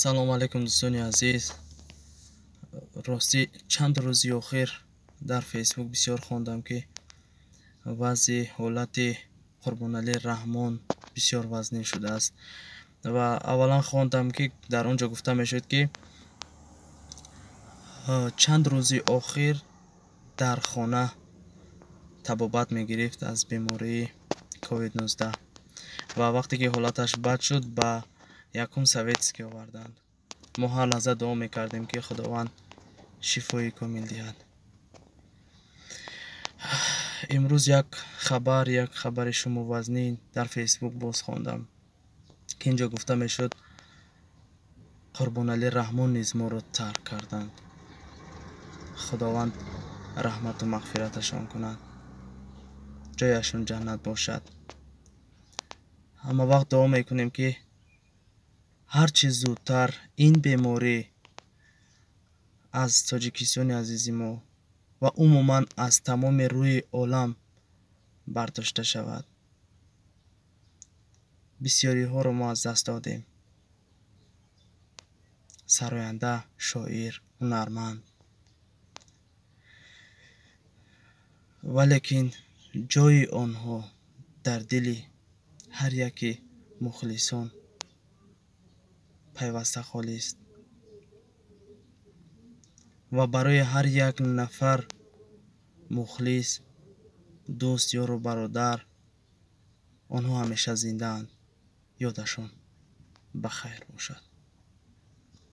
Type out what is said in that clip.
Салом алейкум, дӯстони азиз. Ростӣ, чанд рӯзи охир дар Фейсбук бисёр хондам, ки вазъи ҳолати Қурбоналӣ Раҳмон бисёр вазнин шудааст. Ва аввалан хондам, ки дар он ҷо гуфта мешуд, ки чанд рӯзи охир дар хона табобат мегирифт аз бемории COVID-19 ва вақте ки ҳолаташ бад шуд, ба якум Советский оварданд. Мо ҳар лаҳза дуо мекардем, ки Худованд шифои комил диҳад. Имрӯз як хабари шумувазнин дар Фейсбук боз хондам, ки инҷо гуфта мешуд, Қурбоналӣ Раҳмон низ моро тарк карданд. Худованд раҳмату мағфираташон кунад, ҷояшон ҷаннат бошад. Ҳама вақт дуо мекунем, ки ҳар чӣ зудтар ин беморӣ аз Тоҷикистони азизи мо ва умуман аз тамоми рӯи олам бардошта шавад. Бисёриҳоро мо аз даст додем: сароянда, шоир, ҳунарманд, валекин ҷои онҳо дар дили ҳар яки мухлисон пайваста холист ва барои ҳар як нафар мухлис, дӯст, ёру бародар онҳо ҳамеша зиндаанд. Ёдашон ба хайр бошад.